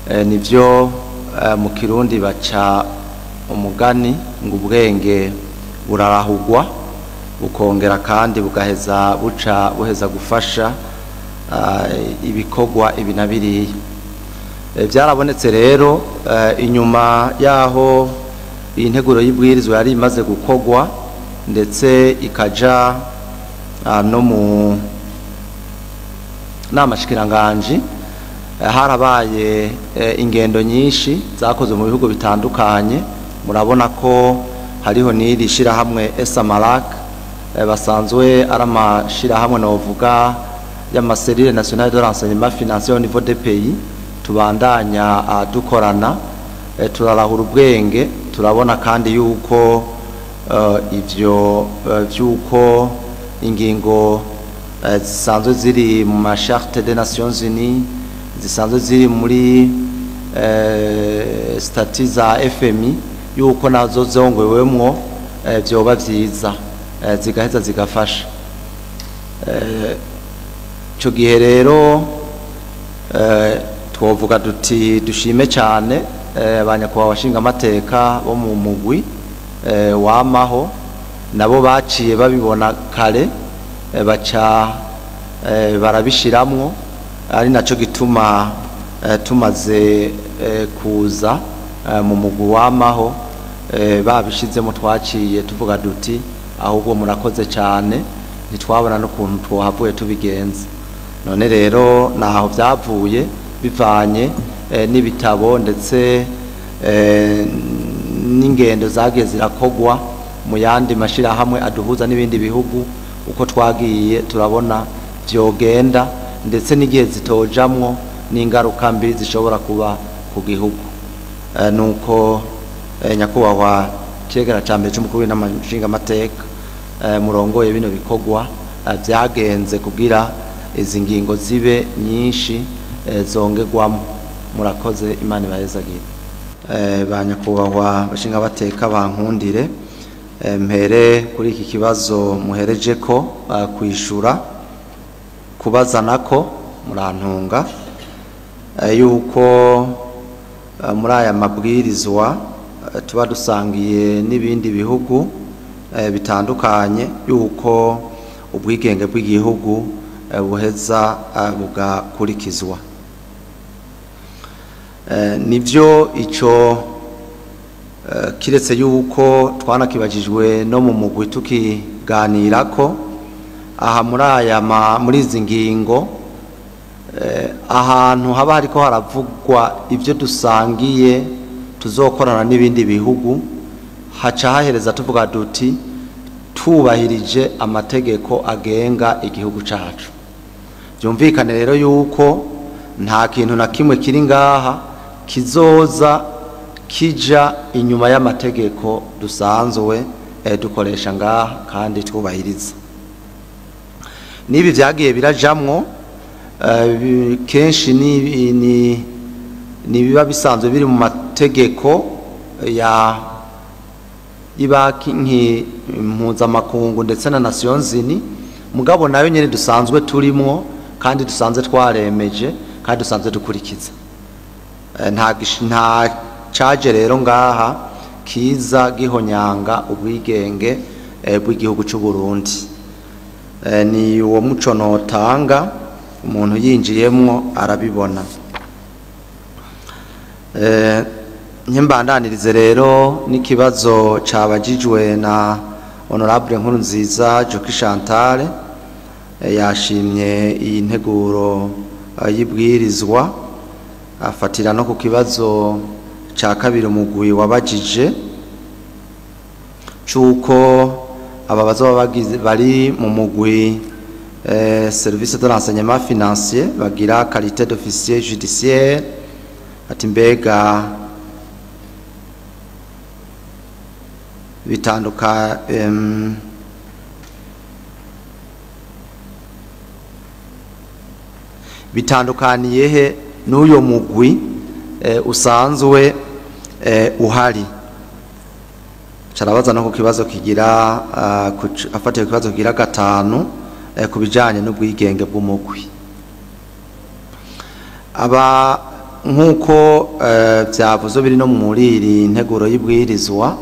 Nivyo mu Kirundi baca umugani ngo ubwenge burarahugwa bukongera kandi bugaheza buca buheza gufasha ibikorwa ibi na biriya. Byarabonetse rero inyuma yaho iyi nteguro y'ibwirizwa yari imaze gukogwa ndetse ikaja no mu nama shikiranganji, harabaye ingendo nyinshi zakozwe mu bihugu bitandukanye. Murabona ko hariho n'iri shirahamwe Esamarak, basanzwe ari amashirahamwe novuga y'amaserire nationale de renseignement financier au niveau des pays, tubandanya dukorana, turarahura ubwenge, turabona kandi yuko ivyo vyuko ingingo zisanzwe ziri mu ma charte des Nations Unies, zisanzwe ziri muri statut za FMI, yuko nazo zongewemwo vyoba vyiza, zigaheza zigafasha. Ico gihe rero twovuga duti dushime cyane abanyakubahwa bashingamateka bo mu mugwi wamaho, nabo baciye babibona kare, baca barabishiramwo, ari naco gituma tumaze kuza mu mugwi wamaho, babishizemo, twaciye tuvuga duti ahubwo murakoze cyane, ntitwabona n'ukuntu twohavuye tubigenza. None rero naho byavuye bivanye n'ibitabo ndetse n'ingendo zagiye zirakogwa mu yandi mashirahamwe aduhuza n'ibindi bihugu, uko twagiye turabona vyogenda ndetse n'igihe zitojamwo n'ingaruka mbi zishobora kuba ku gihugu. Nuko nyakubahwa cegera ca mbere c'umukuru w'inama nshingamateka, murongoye bino bikorwa, vyagenze kugira izi ngingo zibe nyinshi zongerwamo. Murakoze, Imana ibahezagire. Ba nyakubahwa bashingamateka, bankundire mpere kuri iki kibazo muhereje ko kwishura kubazana ko murantunga, yuko muri aya mabwirizwa tuba dusangiye n'ibindi bihugu bitandukanye, yuko ubwigenge bw'igihugu buheza bugakurikizwa. Nivyo ico, kiretse yuko twanakibajijwe no mu mugwi tukiganirako aha muri aya muri izi ngingo, ahantu haba hariko haravugwa ibyo dusangiye tuzokorana n'ibindi bihugu, haca hahereza tuvuga duti tubahirije amategeko agenga igihugu cacu. Byumvikane rero yuko nta kintu na kimwe kiri ngaha kizoza kija inyuma y'amategeko dusanzwe dukoresha ngaha kandi twubahiriza. N'ibi vyagiye birajamwo kenshi ni biba bisanzwe biri mu mategeko ya ibanki mpuzamakungu ndetse na Nations Unies, mugabo nayo nyene dusanzwe turimwo kandi dusanzwe twaremeje kandi dusanzwe dukurikiza. Nta caje rero ngaha kiza gihonyanga ubwigenge bw'igihugu c'u Burundi. Ni uwo muco notanga, umuntu yinjiyemwo arabibona. Nkimbandanirize rero n'ikibazo cabajijwe na honorable Nkurunziza Joki Chantal, yashimye iyi nteguro y'ibwirizwa, afatira no ku kibazo ca kabiri umugwi wabajije cuko aba bazoba bagize bari mu mugwi service de renseignement financier bagira qualité d'officier judiciaire, ati mbega bitanduka bitandukaniye he n'uyo mugwi usanzwe uhari? Carabaza no ku kibazo kigira afatiye ku kibazo kigira gatanu, ku bijanye n'ubwigenge bw'umugwi. Aba Nk'uko byavuze biri no muri iri nteguro y'ibwirizwa,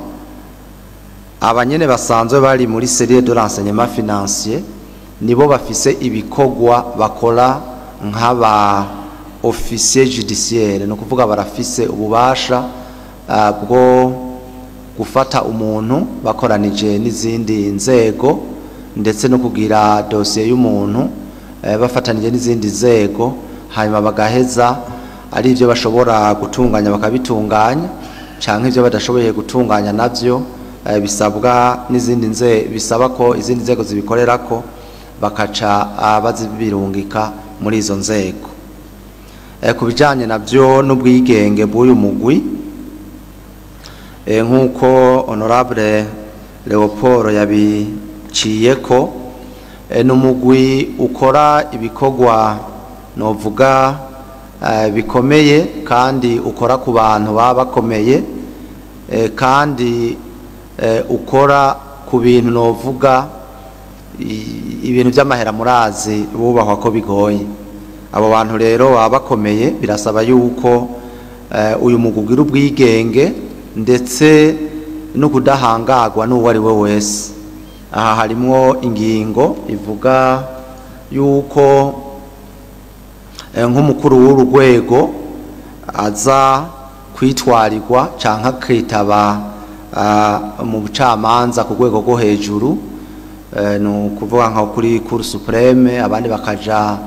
abanyene basanzwe bari muri cellule de renseignement financier nibo bafise ibikorwa bakora nk'aba officier judiciaire, no kuvuga barafise ububasha bwo gufata umuntu bakoranije n'izindi nzego, ndetse no kugira dossier y'umuntu bafatanije n'izindi nzego, hanyuma bagaheza ari ibyo bashobora gutunganya bakabitunganya, canke ibyo badashoboye gutunganya navyo bisabwa n'izindi nzego, bisaba ko izindi nzego zibikorerako, bakaca bazibirungika muri izo nzego. Ku bijanye navyo n'ubwigenge bw'uyu mugwi, nk'uko honorable Leopold yabiciyeko, ni umugwi ukora ibikorwa novuga bikomeye, kandi ukora ku bantu baba bakomeye, kandi ukora ku bintu novuga ibintu by'amahera murazi bubahwa ko bigoye. Abo bantu rero baba bakomeye, birasaba yuko uyu mugwi ugira ubwigenge ndetse no kudahangagwa n'uwo ari we wese. Aha harimwo ingingo ivuga yuko nk'umukuru w'urugwego aza kwitwarirwa canke akitaba mu bucamanza ku rwego rwo hejuru, ni ukuvuga nka kuri Cour suprême, abandi bakaja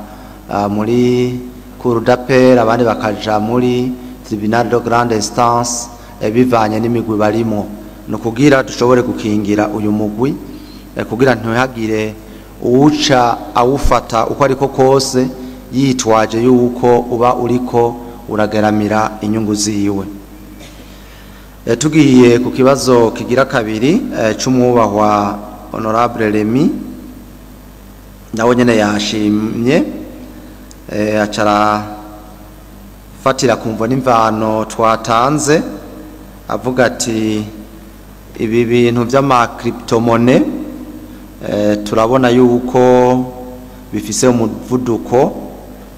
muri Cour d'appel, abandi bakaja muri tribunal de grande instance, bivanye n'imigwi barimo. Ni ukugira dushobore gukingira uyu mugwi, kugira ntihagire uwuca awufata uko ariko kose yitwaje yuko uba uriko urageramira inyungu ziwe. Tugiye ku kibazo kigira kabiri c'umwubahwa honorable Remy, nawe nyene yashimye, acara fatira kumvo n'imvano twatanze, avuga ati ibi bintu vy'ama cryptomonnaie turabona yuko bifise umuvuduko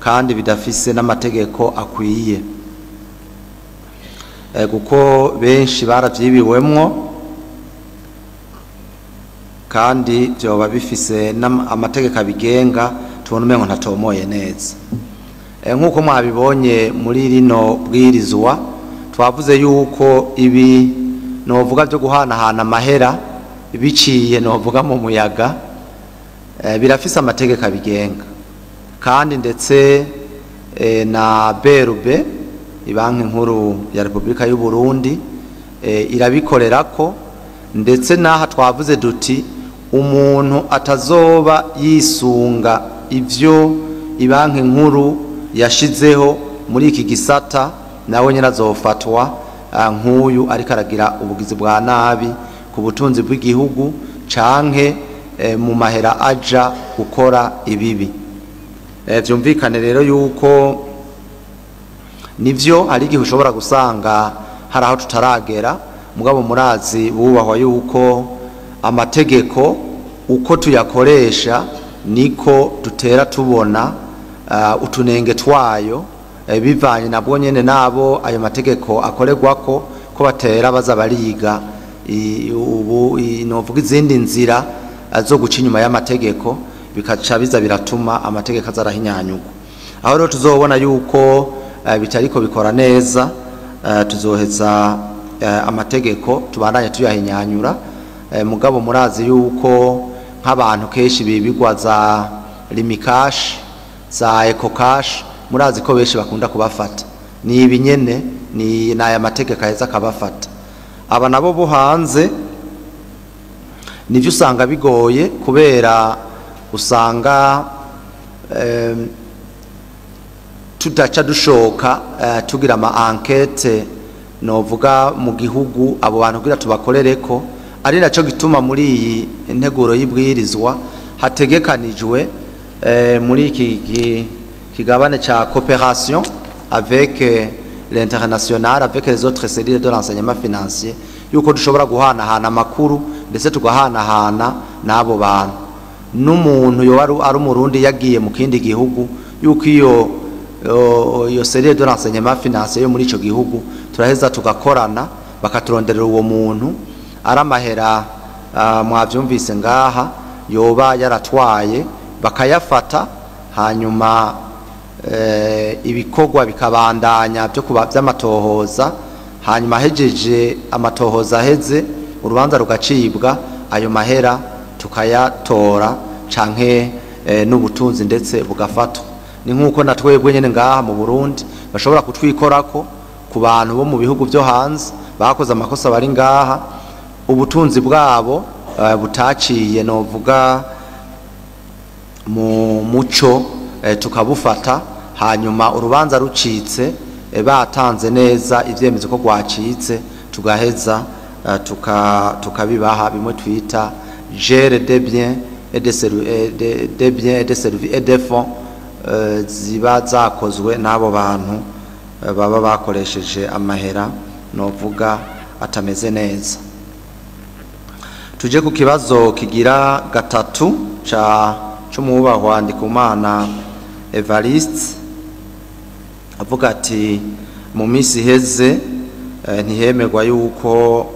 kandi bidafise n'amategeko akwiye, kuko benshi baravyibiwemwo kandi vyoba bifise amategeko abigenga tubona umengo ntatomoye neza. Nk'uko mwabibonye muri rino bwirizwa, twavuze yuko ibi novuga byo guhanahana amahera biciye novuga mu muyaga, birafise amategeko abigenga, kandi ndetse na BRB, Banki Nkuru ya Republika y'u Burundi, irabikorerako, ndetse naha twavuze duti umuntu atazoba yisunga ivyo Banki Nkuru yashizeho muri iki gisata nawe nyine azofatwa nk'uyu ariko aragira ubugizi bwa nabi ku butunzi bw'igihugu canke mu mahera aja gukora ibibi. Vyumvikane rero yuko nivyo hari igihe ushobora gusanga hari aho tutaragera, mugabo murazi bubahwa yuko amategeko uko tuyakoresha niko dutera tubona utunenge twayo, bivanye nabwo nyene nabo ayo mategeko akorerwako ko batera baza bariga ubu novuga izindi nzira zo guca inyuma y'amategeko, bikaca biza biratuma amategeko azarahinyanyugwa. Aho rero tuzobona yuko bitariko bikora neza, tuzoheza amategeko tubandanye tuyahinyanyura. Mugabo murazi yuko nk'abantu kenshi bibigwa za Lumicash, za Ecocash, murazi ko benshi bakunda kubafata, ni ibi nyene, ni naya mategeko aheza akabafata. Aba nabo bo hanze nivyo usanga bigoye, kubera usanga tudaca dushoka tugira ama enquête novuga mu gihugu abo bantu kugira tubakorereko. Ari naco gituma muri iyi nteguro y'ibwirizwa hategekanijwe muri iki kigabane ca coopération avec l'international, avec les autres cellules de l'enseignement financier, yuko dushobora guhanahana amakuru ndetse tugahanahana n'abo bantu, n'umuntu yoba ari umurundi yagiye mu kindi gihugu, yuko iyo iyo cellule de renseignement financier yo muri ico gihugu, turaheza tugakorana bakaturonderera uwo muntu ari amahera mwavyumvise ngaha yoba yaratwaye, bakayafata, hanyuma ibikorwa bikabandanya byo kuba by'amatohoza, hanyuma hejeje amatohoza aheze urubanza rugacibwa, ayo mahera tukayatora canke n'ubutunzi ndetse bugafatwa. Ni nkuko na twebwe nyene ngaha mu Burundi bashobora kutwikorako ku bantu bo mu bihugu byo hanze bakoze amakosa bari ngaha, ubutunzi bwabo butaciye novuga mu muco, tukabufata, hanyuma urubanza rucitse, batanze neza ivyemezo ko rwacitse, tugaheza tukabibaha, bimwe twita gel des biens et des biens et des services et des fonds ziba zakozwe n'abo bantu baba bakoresheje amahera novuga atameze neza. Tuje ku kibazo kigira gatatu ca c'umwubahwa Ndikumana Evariste, avuga ati mu minsi iheze ntihemerwa yuko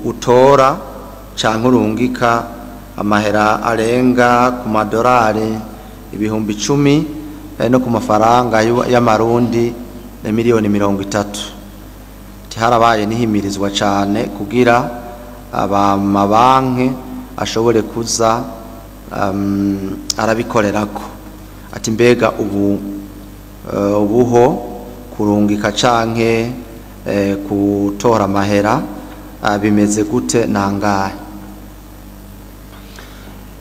utora canke urungika amahera arenga ku madorari 10,000 no ku mafaranga y'amarundi 30 miliyoni. Harabaye nihimirizwa cane kugira abamabanki ashobore kuza arabikorerako. Ati mbega ubu ubuho kurungika canke gutora amahera bimeze gute, nangahe?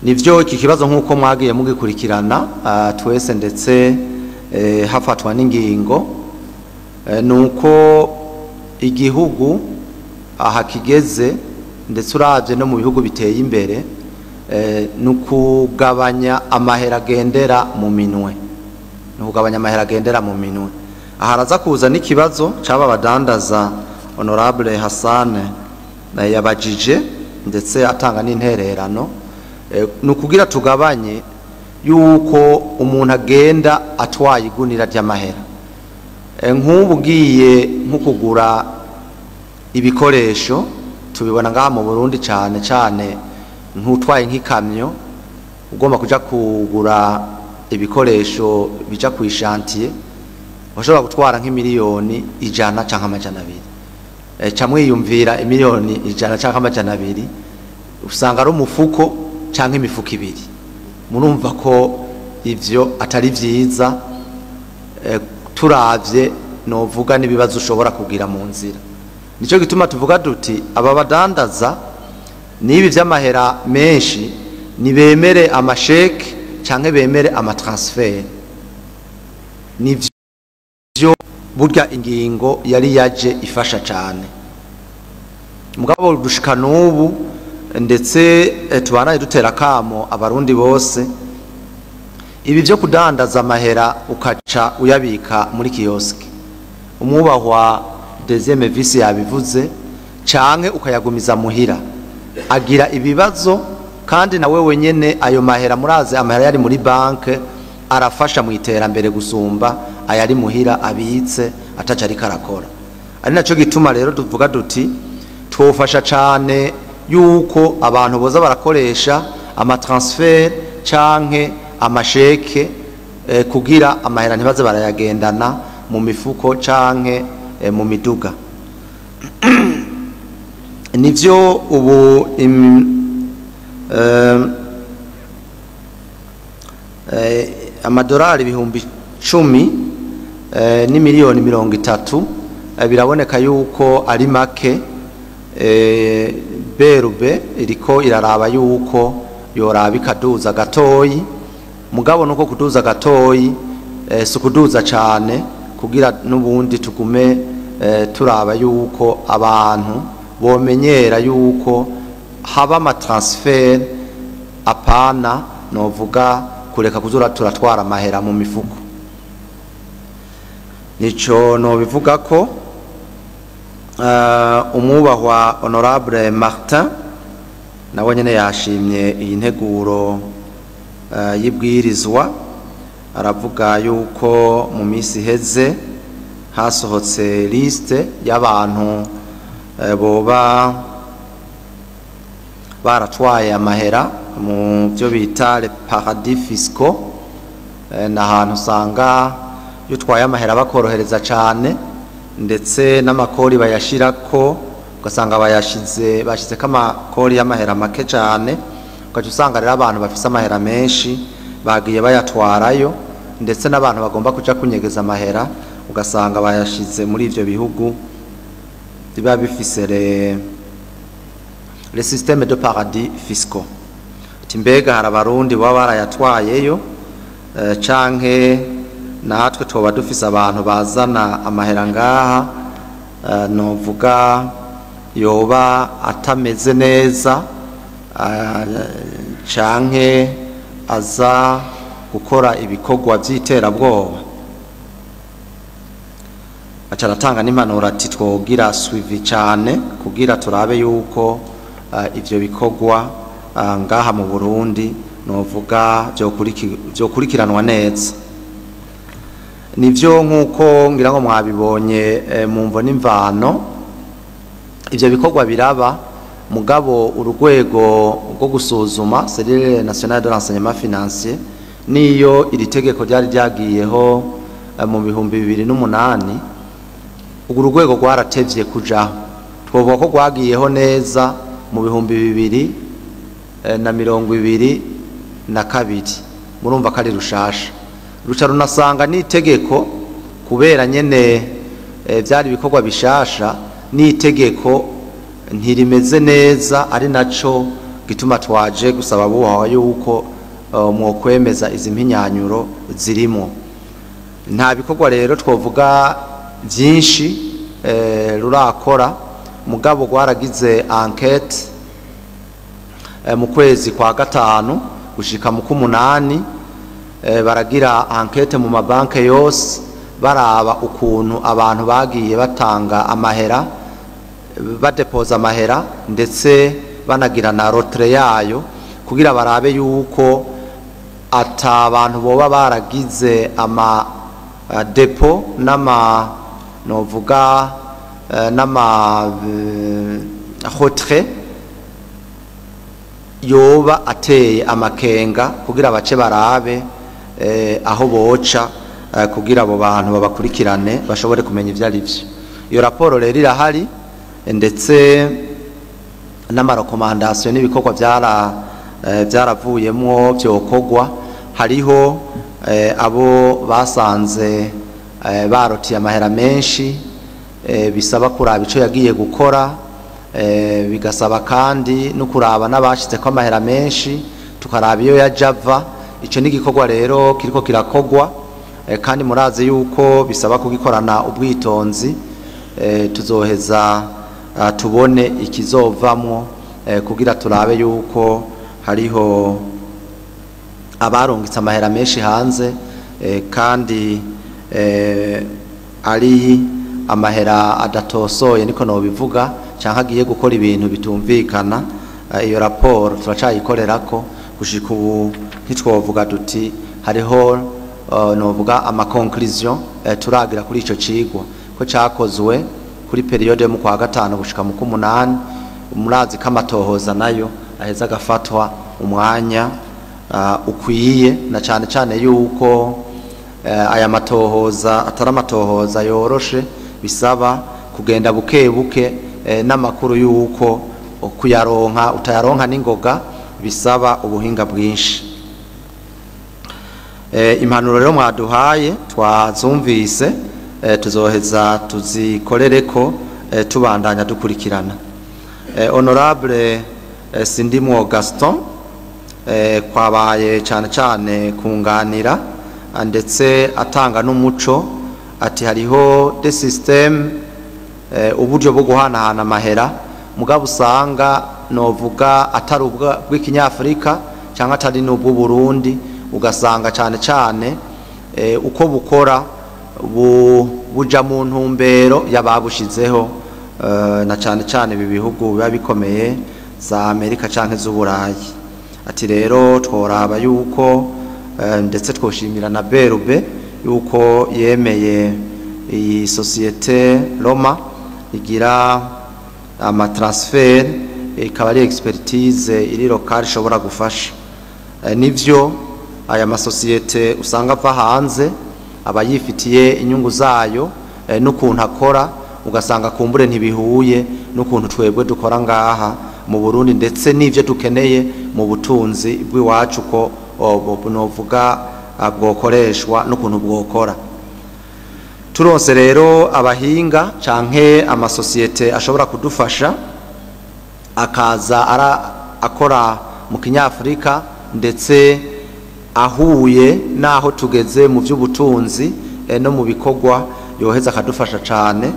Nivyo, iki kibazo nk'uko mwagiye mugikurikirana twese, ndetse hafatwa n'ingingo, nuko igihugu aha kigeze, ndetse uravye no mu bihugu biteye imbere, ni ukugabanya amahera agendera mu minwe, ni ukugabanya amahera agendera mu minwe. Aha haraza kuza n'ikibazo c'aba badandaza honorable Hassan yabajije, ndetse atanga n'intererano. Ni ukugira tugabanye yuko umuntu agenda atwaye igunira ry'amahera. Nk'ubu ugiye nko kugura ibikoresho, tubibona ngaha mu Burundi cane cane, nk'utwaye nk'ikamyo ugomba kuja kugura ibikoresho bija ku chantier, ushobora gutwara nk'imiliyoni 100 canke 200. Ca mwiyumvira imiliyoni 100 canke 200, usanga ari umufuko canke imifuko ibiri. Murumva ko ivyo atari vyiza, turavye novuga n'ibibazo ushobora kugira mu nzira. Nico gituma tuvuga duti aba badandaza n'ibi vy'amahera menshi nibemere amasheke canke bemere amatransfert. Nivyo, burya ingingo yari yaje ifasha cane, mugabo dushika n'ubu ndetse tubanaye dutera kamo abarundi bose, ibi vyo kudandaza amahera ukaca uyabika muri kiosque, umwubahwa deuxième vice yabivuze, canke ukayagumiza muhira, agira ibibazo. Kandi nawe wenyene ayo mahera, muraze amahera yari muri banke arafasha mu iterambere gusumba ayari muhira abitse ataca ariko arakora. Ari naco gituma rero tuvuga duti twofasha cane yuko abantu boza barakoresha amatransfert canke amasheke, kugira amahera ntibaze barayagendana mu mifuko canke mu miduga. Nivyo, ubu amadolari 10,000 n'imiliyoni 30 biraboneka yuko ari make. BRB iriko iraraba yuko yoraba ikaduza gatoyi, mugabo nuko kuduza gatoyi si ukuduza cane, kugira n'ubundi tugume turaba yuko abantu bomenyera yuko haba amatransfert, apana novuga kureka kuzura turatwara amahera mu mifuko. Nico nobivuga ko umwubahwa honorable Martin nawe nyene yashimye iyi nteguro y'ibwirizwa. Aravuga yuko mu minsi iheze hasohotse liste y'abantu boba baratwaye amahera mu byo bita les paradis fiscaux. Ni ahantu usanga iyo utwaye amahera bakorohereza cyane, ndetse n'amakori bayashirako ugasanga bayashize bashyizeko amakori y'amahera make cyane, ugaca usanga rero abantu bafise amahera menshi bagiye bayatwarayo, ndetse n'abantu bagomba kuja kunyegeza amahera ugasanga bayashize muri ivyo bihugu biba bifise les systèmes de paradis fiscaux. Ati mbega hari Abarundi baba barayatwayeyo, canke natwe twoba dufise abantu bazana amahera ngaha, novuga yoba atameze neza, canke aza gukora ibikorwa by'iterabwoba? Aca aratanga n'impanuro ati twogira suivi cyane kugira turabe yuko ivyo bikorwa ngaha mu Burundi novuga vyokurikiranwa neza. Nivyo, nk'uko ngira ngo mwabibonye, mu mvo n'imvano ivyo bikorwa biraba, mugabo urugwego rwo gusuzuma, Cellule Nationale de Renseignement Financier, niyo iri tegeko ryari ryagiyeho mu 2008, urwo rwego rwaratevye kujaho. Twovuga ko rwagiyeho neza mu 2022. Murumva ko ari rushasha, ruca runasanga n'itegeko, kubera nyene byari ibikorwa bishasha, n'itegeko ntirimeze neza, ari naco gituma twaje gusaba buhawa yuko mwokwemeza izi mpinyanyuro zirimo. Nta bikorwa rero twovuga byinshi rurakora, mugabo rwaragize enquête mu kwezi kwa gatanu gushika mu k'umunani. Baragira enquête mu mabanke yose, baraba ukuntu abantu bagiye batanga amahera, badepoza amahera, ndetse banagira na retrait yayo, kugira barabe yuko ata abantu boba baragize ama dépôts n'ama novuga n'ama retrait yoba ateye amakenga, kugira bace barabe aho boca kugira abo bantu babakurikirane, bashobore kumenya ivyo ari vyo. Iyo raporo rero irahari, ndetse n'ama recommandations n'ibikorwa byaravuyemwo byokorwa. Hariho abo basanze barotiye amahera menshi, bisaba kuraba ico yagiye gukora, bigasaba kandi no kuraba n'abashizeko amahera menshi, tukaraba iyo yaja ava. Ico ni igikorwa rero kiriko kirakogwa, kandi murazi yuko bisaba kugikorana ubwitonzi. Tuzoheza tubone ikizovamwo, kugira turabe yuko hariho abarungitse amahera menshi hanze, kandi ari amahera adatosoye, niko nobivuga, canke agiye gukora ibintu bitumvikana. Iyo raporo turacayikorerako. Gushika ubu ntitwovuga duti hariho novuga ama conclusions turagira kuri ico cigwa, ko cakozwe kuri période yo mu kwa gatanu gushika mu k'umunani. Murazi ko amatohoza nayo aheza agafatwa umwanya ukwiye, na cane cane yuko aya matohoza atari amatohoza yoroshe, bisaba kugenda buke buke, n'amakuru yuko kuyaronka utayaronka n'ingoga, bisaba ubuhinga bwinshi. Impanuro rero mwaduhaye twazumvise, tuzoheza tuzikorereko, tubandanya dukurikirana. Honorable Sindimwo Gaston, kwabaye cyane cyane kunganira, ndetse atanga n'umuco ati hariho des systèmes, uburyo bwo guhanahana amahera, mugabo usanga novuga atari ubw'ikinyafurika cyangwa atari n'ubw'Uburundi, ugasanga cyane cyane uko bukora buja mu ntumbero y'ababushizeho, na cyane cyane ibi bihugu biba bikomeye za Amerika canke z'Uburayi. Ati rero tworaba yuko ndetse twoshimira na BRB yuko yemeye iyi société Roma igira amatransfert, ikaba ari expertise iri locale ishobora gufasha. Nivyo aya masosiyete usanga ava hanze aba yifitiye inyungu zayo, n'ukuntu akora ugasanga kumbure ntibihuye n'ukuntu twebwe dukora ngaha mu Burundi, ndetse n'ivyo dukeneye mu butunzi bw'iwacu ko novuga bwokoreshwa n'ukuntu bwokora. Turonse rero abahinga canke amasosiyete ashobora kudufasha akaza ara akora mu kinyafrika ndetse ahuye naho tugeze mu by'ubutunzi no mu bikorwa, yoheza akadufasha cyane.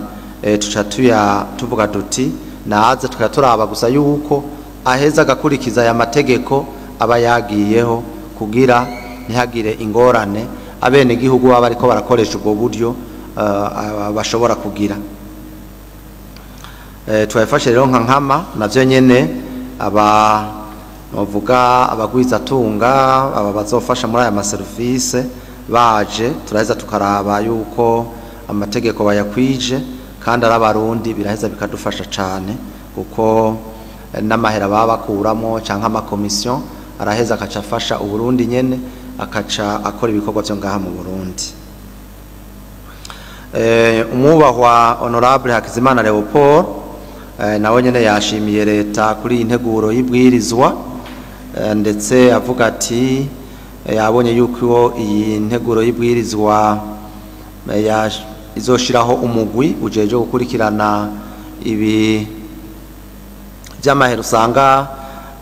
Tuca tuya tuvuga duti naze, tukaba turaba gusa yuko aheza agakurikiza aya mategeko aba yagiyeho kugira ntihagire ingorane abenegihugu baba bariko barakoresha ubwo buryo bashobora kugira. Twafashe rero nka nkama navyo nyene aba novuga abagwizatunga aba bazofasha muri aya maserivisi baje, turaheza tukaraba yuko amategeko bayakwije kandi ari abarundi, biraheza bikadufasha cane kuko n'amahera baba bakuramo canke amakomisiyo araheza akaca afasha Uburundi nyene, akaca akora ibikorwa vyo ngaha mu Burundi. Umwubahwa Honorable Hakizimana Leopold nawe nyene yashimiye leta kuri iyi nteguro y'ibwirizwa, ndetse avuga ati yabonye yuko iyi nteguro y'ibwirizwa izoshiraho umugwi ujeje gukurikirana ibi by'amahera usanga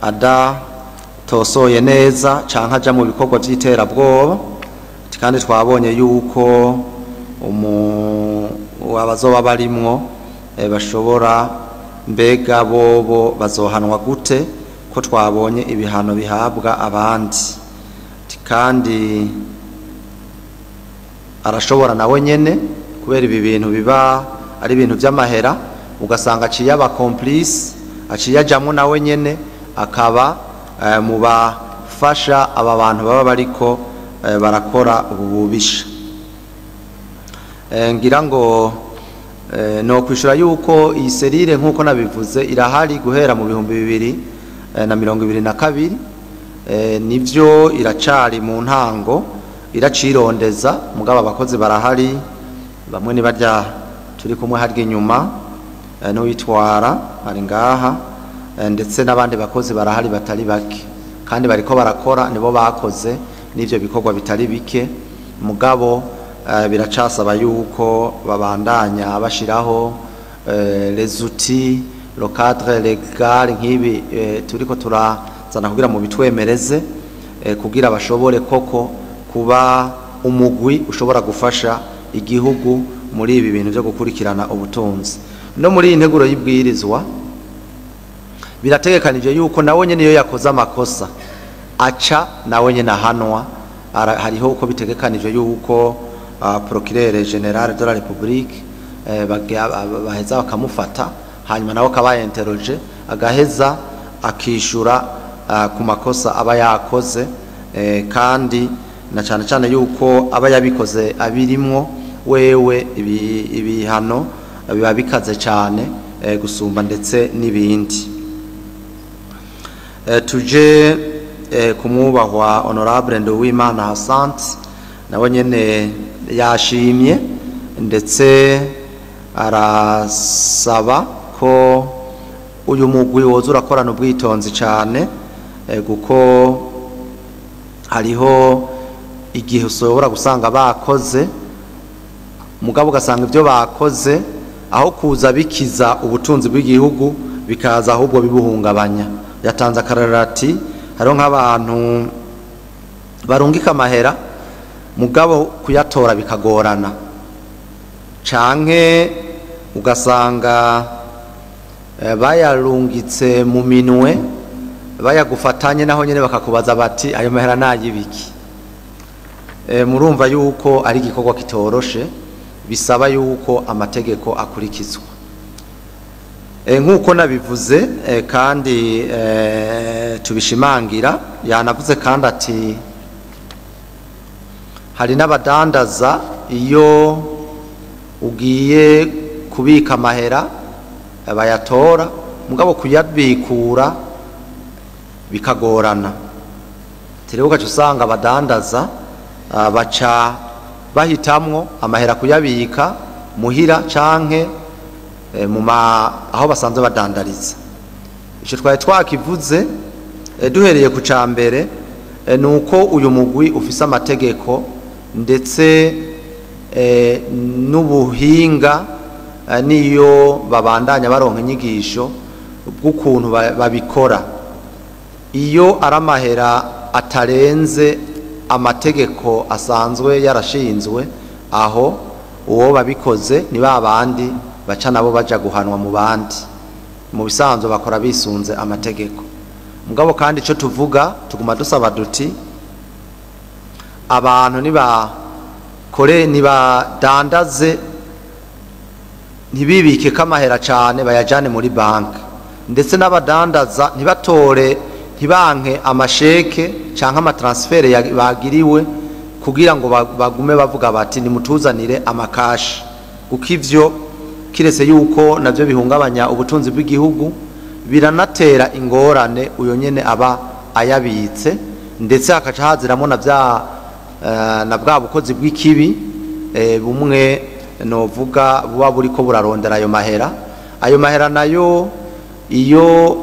adatosoye neza canke aja mu bikorwa vy'iterabwoba. Kandi twabonye yuko abazoba barimwo bashobora, mbega bobo bazohanwa gute ko twabonye ibihano bihabwa abandi? Kandi arashobora nawe nyene kubera ibi bintu biba ari ibintu by'amahera, ugasanga aciye aba complice, aciye ajamwo nawe nyene akaba mu bafasha aba bantu baba bariko barakora ubu bubisha. Ngira ngo no kwishura yuko iyi cellule nkuko nabivuze irahari guhera mu 2022. Nivyo iracari mu ntango, iracirondeza, mugabo abakozi barahari, bamwe ni barya turi kumwe harya inyuma, n'uwitwara ari ngaha, ndetse n'abandi bakozi barahari batari bake kandi bariko barakora, nibo bakoze n'ivyo bikorwa bitari bike. Mugabo biracasaba yuko babandanya bashiraho les outils, le cadre légal nk'ibi turiko turazana kugira mu bitwemereze, kugira bashobore koko kuba umugwi ushobora gufasha igihugu muri ibi bintu byo gukurikirana ubutunzi. No muri iyi nteguro y'ibwirizwa birategekanije yuko nawe nyene iyo yakoze amakosa aca nawe nyene ahanwa. Hariho uko bitegekanije yuko procureur général de la République baheza bakamufata, hanyuma nawe akaba interrogé, agaheza akishura ku makosa aba yakoze, kandi na cyane cyane yuko aba yabikoze abirimwo wewe, ibihano biba bikaze cyane gusumba ndetse n'ibindi. Tuje kumwubahwa Honorable Nduwimana Hassan, nawe nyene yashimye ndetse arasaba ko uyu mugwi woza urakorana ubwitonzi cyane, kuko hariho igihe ushobora gusanga bakoze, mugabo ugasanga ibyo bakoze aho kuza bikiza ubutunzi bw'igihugu bikaza ahubwo bibuhungabanya. Yatanze akarorero ati hariho nk'abantu barungika amahera mugabo kuyatora bikagorana, canke ugasanga bayarungitse mu minwe bayagufatanye, naho nyene bakakubaza bati ayo mahera nayibiki? Murumva yuko ari igikorwa kitoroshe, bisaba yuko amategeko akurikizwa. Nkuko nabivuze kandi tubishimangira, yanavuze kandi ati Hari n'abadandaza iyo ugiye kubika amahera bayatora, mugabo kuyabikura bikagorana. Rero ugaca usanga abadandaza baca bahitamwo amahera kuyabika muhira canke aho basanzwe badandariza. Ico twari twakivuze duhereye ku ca mbere, nuko uyu mugwi ufise amategeko ndetse n'ubuhinga, niyo babandanya baronka inyigisho bw'ukuntu babikora. Iyo ari amahera atarenze amategeko asanzwe yarashinzwe, aho uwo babikoze ni babandi baca nabo baja guhanwa mu bandi. Mu bisanzwe bakora bisunze amategeko. Mugabo kandi ico tuvuga, tuguma dusaba duti abantu nibakore, nibadandaze, ntibibike kamahera cane, bayajane muri banki. Ndetse n'abadandaza ntibatore, ntibanke amasheke canke amatransfert bagiriwe kugira ngo bagume bavuga bati nimutuzanire amakashi, kuko ivyo kiretse yuko navyo bihungabanya ubutunzi bw'igihugu, biranatera ingorane uyo nyene aba ayabitse, ndetse hakaca haziramo na bwa bukozi bw'ikibi, bumwe novuga buba buriko burarondera ayo mahera. Ayo mahera nayo iyo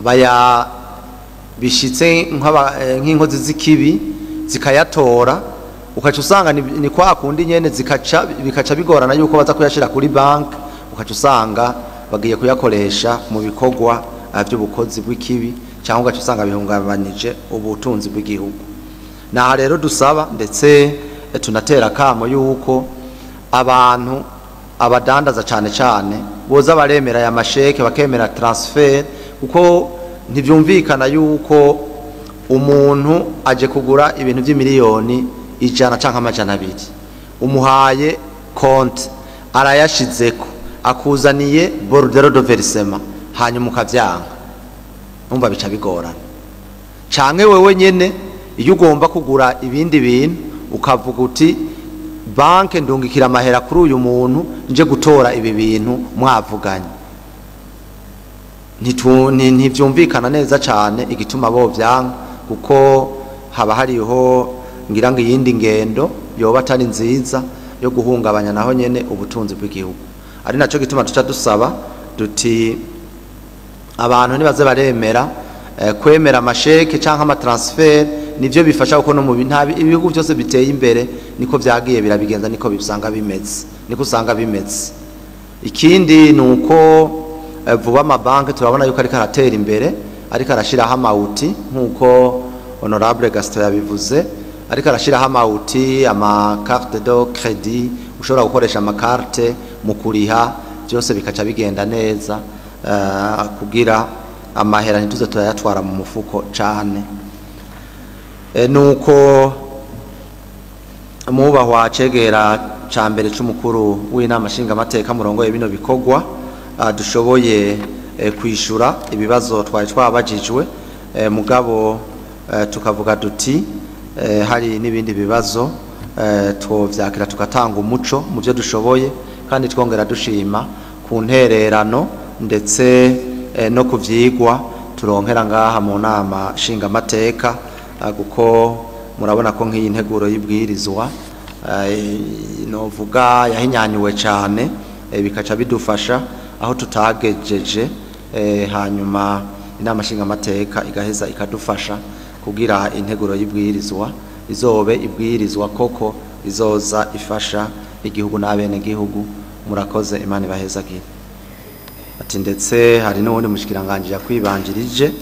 baya bishitse nk'inkozi z'ikibi zikayatora, ukaca usanga ni kwa kundi nyene bikaca bigorana yuko baza kuyashira kuri bank, ukaca usanga bagiye kuyakoresha mu bikorwa by'ubukozi bw'ikibi, cyangwa ugaca usanga bihungabanije ubutunzi bw'igihugu. Naha rero dusaba ndetse tunatera kamo yuko abantu abadandaza cane cane boza baremera aya masheke, bakemera transfer, kuko ntivyumvikana yuko umuntu aje kugura ibintu by'imiliyoni 100 canke 200, umuhaye konti arayashizeko, akuzaniye bordereau de versement, hanyuma ukavyanga, umva bica bigorana. Canke wewe nyene iyo ugomba kugura ibindi bintu ukavuga uti banke ndungikira amahera kuri uyu muntu nje gutora ibi bintu mwavuganye, ntivyumvikana neza cane igituma bo vyanka, kuko haba hariho ngira ngo iyindi ngendo yoba atari nziza yo guhungabanya naho nyene ubutunzi bw'igihugu. Ari naco gituma tuca dusaba duti abantu nibaze baremera kwemera amasheke canke amatransfer, nivyo bifasha, kuko no mu ibihugu byose biteye imbere niko vyagiye birabigenza, niko bisanga bimeze, niko usanga bimeze. Ikindi nuko vuba amabanki turabona yuko ariko aratera imbere, ariko arashiraho amawuti nkuko Honorable Gaston yabivuze, ariko arashiraho amawuti, ama carte de crédit, ushobora gukoresha amakarte mu kuriha, byose bikaca bigenda neza, kugira amahera ntituze turayatwara mu mufuko cane. Nuko mubahwa cegera ca mbere c'umukuru w'inama nshingamateka murongoye bino bikorwa, dushoboye kwishura ibibazo twari twabajijwe, mugabo tukavuga duti hari n'ibindi bibazo twovyakira tugatanga umuco mu byo dushoboye, kandi twongera dushima ku ntererano ndetse no kuvyigwa turonkera ngaha mu nama nshingamateka, kuko murabona ko nk'iyi nteguro y'ibwirizwa novuga yahinyanyuwe cane, bikaca bidufasha aho tutagejeje, hanyuma inama nshingamateka igaheza ikadufasha kugira integuro y'ibwirizwa izobe ibwirizwa koko izoza ifasha igihugu n'abene gihugu. Murakoze, Imana ibahezagire. Ati ndetse hari n'uwundi mushikiranganje yakwibanjirije,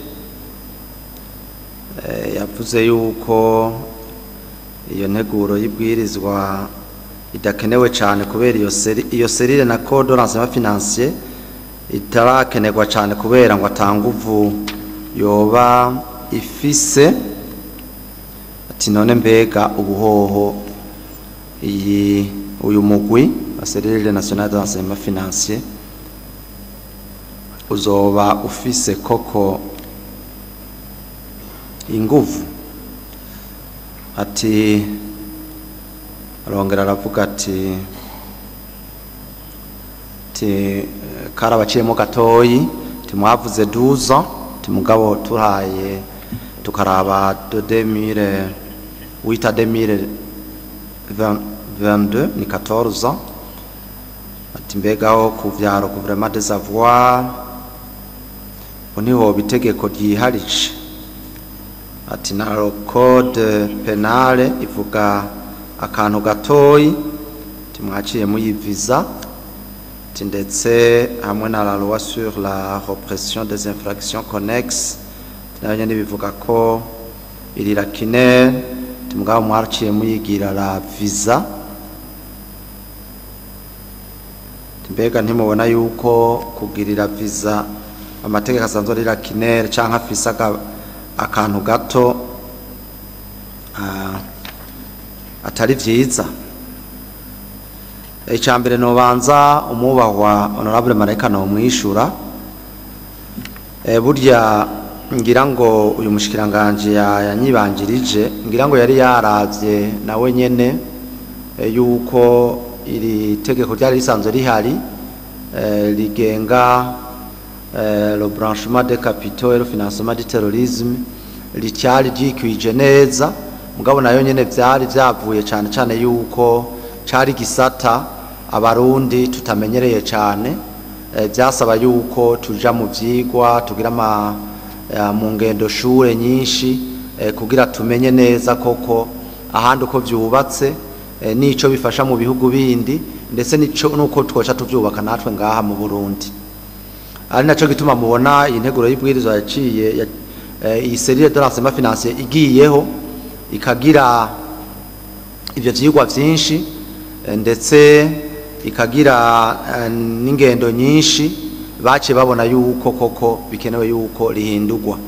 yavuze yuko iyo nteguro y'ibwirizwa idakenewe cyane kubera iyo serire na code de renseignement financier itarakenerwa cyane kubera ngo atanguvu yoba ifise. Ati none mbega ubuhoho iyi uyu mugwi wa cellule nationale de renseignement financier uzoba ufise koko inguvu? Ati arongera aravuga ati karabaciyemo gatoyi, timwavuze 12 ans, timugabo turaye tukaraba de 2008 à 2022 ni 14 ans. Ati mbegaho ku vyaro recouvrement des avoirs niho bitegeko ryiharije. Ati na code pénal ivuga akantu gatoyi, timwaciye muyiviza. Ati ndetse hamwe na la loi sur la répression des infractions connexes nayo nyene bivuga ko iri lacunaire, timugabo mwaciye muyigira la visa. Mbega ntimubona yuko kugirira visa amategeko asanzwe ari lacunaire canke afise akantu gato atari vyiza? Icya mbere nobanza umubahwa honorable Mareka no mwishura, burya ngira ngo uyu mushikiranganje yanyibanjirije, ngira ngo yari yaravye nawe nyene yuko iri tegeko ryari risanzwe rihari, rigenga le blanchiment des capitaux et le financement du terrorisme, ricyari ryikwije neza. Mugabo nayo nyene vyari vyavuye cane cane yuko cari gisata abarundi tutamenyereye cane, vyasaba yuko tuja mu vyigwa, tugira ama mu ngendo shure nyinshi, kugira tumenye neza koko ahandi uko vyubatse, nico bifasha mu bihugu bindi, ndetse nico nuko twoca tuvyubaka natwe ngaha mu Burundi. Ari naco gituma mubona iyi nteguro y'ibwirizwa yaciye iyi cellule de renseignement financier igiyeho ikagira ivyo vyigwa vyinshi, ndetse ikagira n'ingendo nyinshi, bace babona yuko koko bikenewe yuko rihindurwa.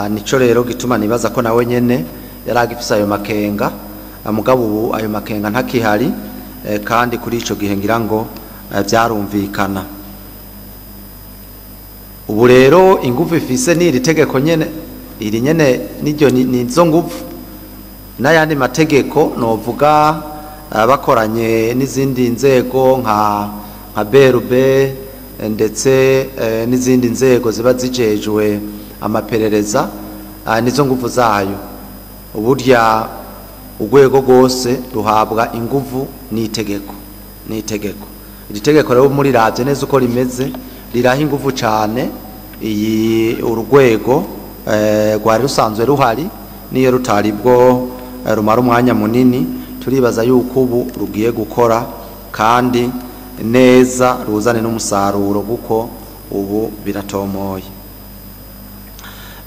Nico rero gituma nibaza ko nawe nyene yaragifise ayo makenga, mugabo ubu ayo makenga ntakihari, kandi kuri ico gihe ngira ngo vyarumvikana. Ubu rero ingufu ifise ni iri tegeko nyene, iri nyene niryo nizo ngufu, n'ayandi mategeko novuga bakoranye n'izindi nzego nka BRB, ndetse n'izindi nzego ziba zijejwe amaperereza, nizo nguvu zayo. Uburya urwego rwose ruhabwa inguvu n'itegeko, n'itegeko. Iri tegeko rero muri ravye neza uko rimeze riraha inguvu cane iyi urwego rwari rusanzwe ruhari, niyo rutari bwo rumara umwanya munini. Turibaza yuko ubu rugiye gukora kandi neza, ruzane n'umusaruro kuko ubu biratomoye.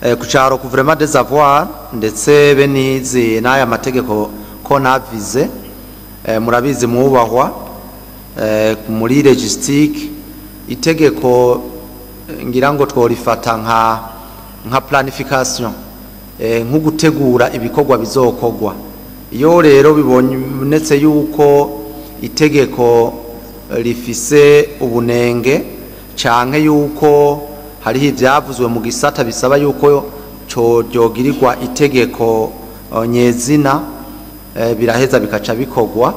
Ku caro recouvrement des avoirs ndetse be nizi n'aya mategeko ko navize, murabizi mwubahwa, muri logistique itegeko ngira ngo tworifata nka planification, nko gutegura ibikorwa bizokogwa. Iyo rero bibonetse yuko itegeko rifise ubunenge canke yuko hariho ivyavuzwe mu gisata bisaba yuko ryogirirwa itegeko nyezina, biraheza bikaca bikogwa.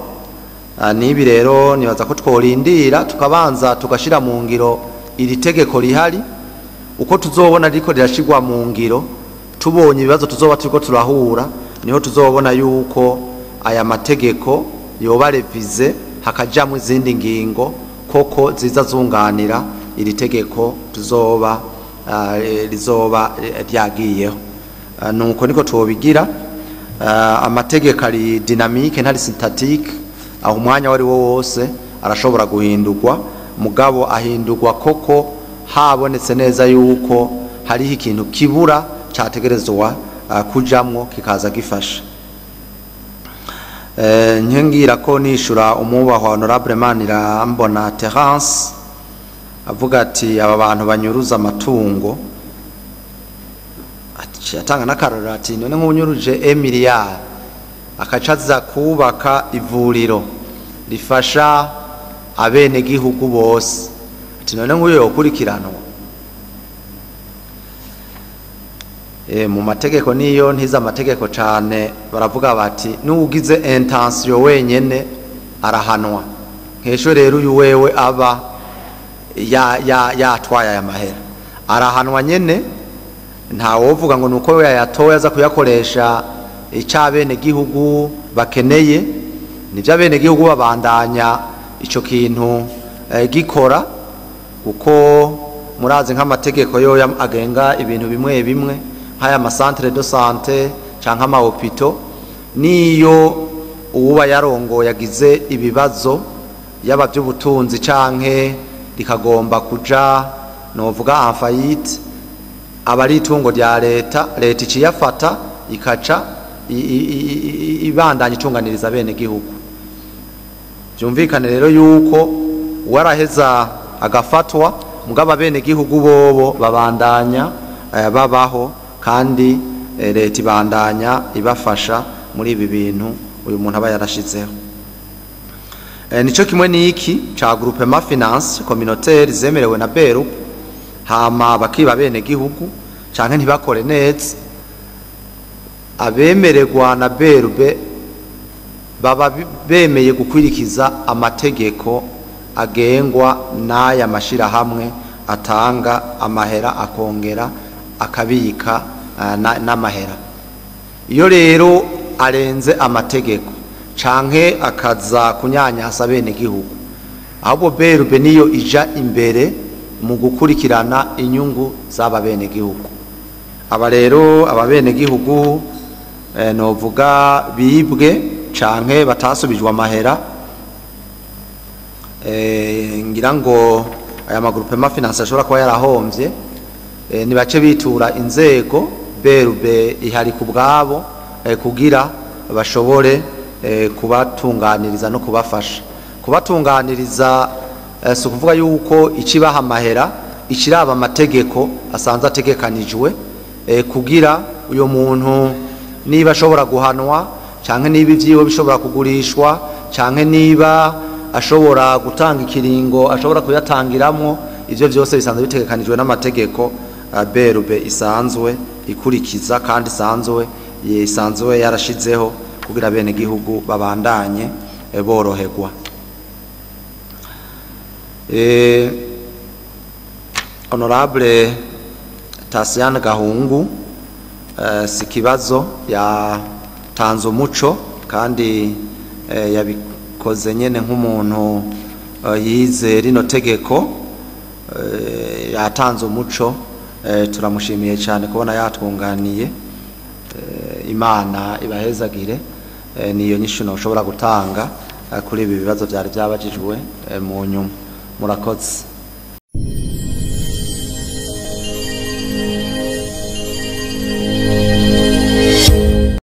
Nibi rero nibaza ko tworindira tukabanza tugashira mu ngiro iri tegeko rihari, uko tuzobona riko rirashirwa mu ngiro, tubonye ibibazo tuzoba turiko turahura, niho tuzobona yuko aya mategeko yoba revize hakajamwo izindi ngingo koko ziza zunganira iri tegeko tuzoba rizoba ryagiyeho. Nuko niko tubigira. Amategeko ari dynamique ntari statique, aho umwanya wari wo wose arashobora guhindurwa, mugabo ahindurwa koko habonetse neza yuko hariho ikintu kibura categerezwa kujamwo kikaza gifasha. Nkingira ko nishura umubahwa honorable Manirambona Terence avuga ati aba bantu banyuruza amatungo, ati atanga n'akarorero ati none nk'unyuruje emiliyari akacaza kubaka ivuriro rifasha abene gihugu bose, ati none nk'uyo yokurikiranwa. Mu mategeko niyo ntiza amategeko cane, baravuga bati n'ugize intention wenyene arahanwa. Nkesho rero uyu wewe aba ya yatwaye aya mahera arahanwa nyene, nta wovuga ngo nuko yayatoye aza kuyakoresha icabene gihugu bakeneye. Nivyo abene gihugu babandanya ico kintu gikora, kuko murazi nk'amategeko yo agenga ibintu bimwe bimwe nk'aya ma centre de santé canke ama hôpitaux, niyo uwuba yarongo yagize ibibazo yaba by'ubutunzi canke rikagomba kuja novuga en faillite, aba ari itungo rya leta, leta iciyafata ikaca ibandanya itunganiriza bene gihugu. Byumvikane rero yuko waraheza agafatwa, mugaba bene gihugu bobo babandanya babaho, kandi leta ibandanya ibafasha muri ibi bintu uyu muntu aba yarashizeho. Nico kimwe n'iki ca groupement finance communautaire zemerewe na BERU, hama bakiba bene gihugu canke ntibakore neza. Abemererwa na BRB baba bemeye gukwirikiza amategeko agengwa n'aya mashirahamwe atanga amahera akongera akabika n'amahera. Iyo rero arenze amategeko canke akaza kunyanyasa bene gihugu, ahubwo BRB niyo ija imbere mu gukurikirana inyungu z'aba bene gihugu. Aba rero aba bene gihugu novuga bibwe canke batasubijwe amahera, ngira ngo aya magroupement finance ashobora kuba yarahomvye, ni bace bitura inzego, BRB ihari ku bwabo kugira bashobore kubatunganiriza no kubafasha. Kubatunganiriza si ukuvuga yuko ikibaha amahera, ikiraba amategeko asanzwe ategekanijwe kugira uyo muntu niba ashobora guhanwa, canke niba ivyiwe bishobora kugurishwa, canke niba ashobora gutanga ikiringo ashobora kuyatangiramwo, ivyo vyose bisanzwe bitegekanijwe n'amategeko BRB isanzwe ikurikiza kandi isanzwe yarashizeho kugira bene gihugu babandanye boroherwa. Honorable Tasiane Gahungu, si kibazo, yatanze umuco kandi yabikoze nyene nk'umuntu yize rino tegeko, yatanze umuco, turamushimiye cyane kubona yatwunganiye. Imana ibahezagire. Niyo nyishu ushobora gutanga kuri ibi bibazo byari byabajijwe mu nyuma. Murakoze.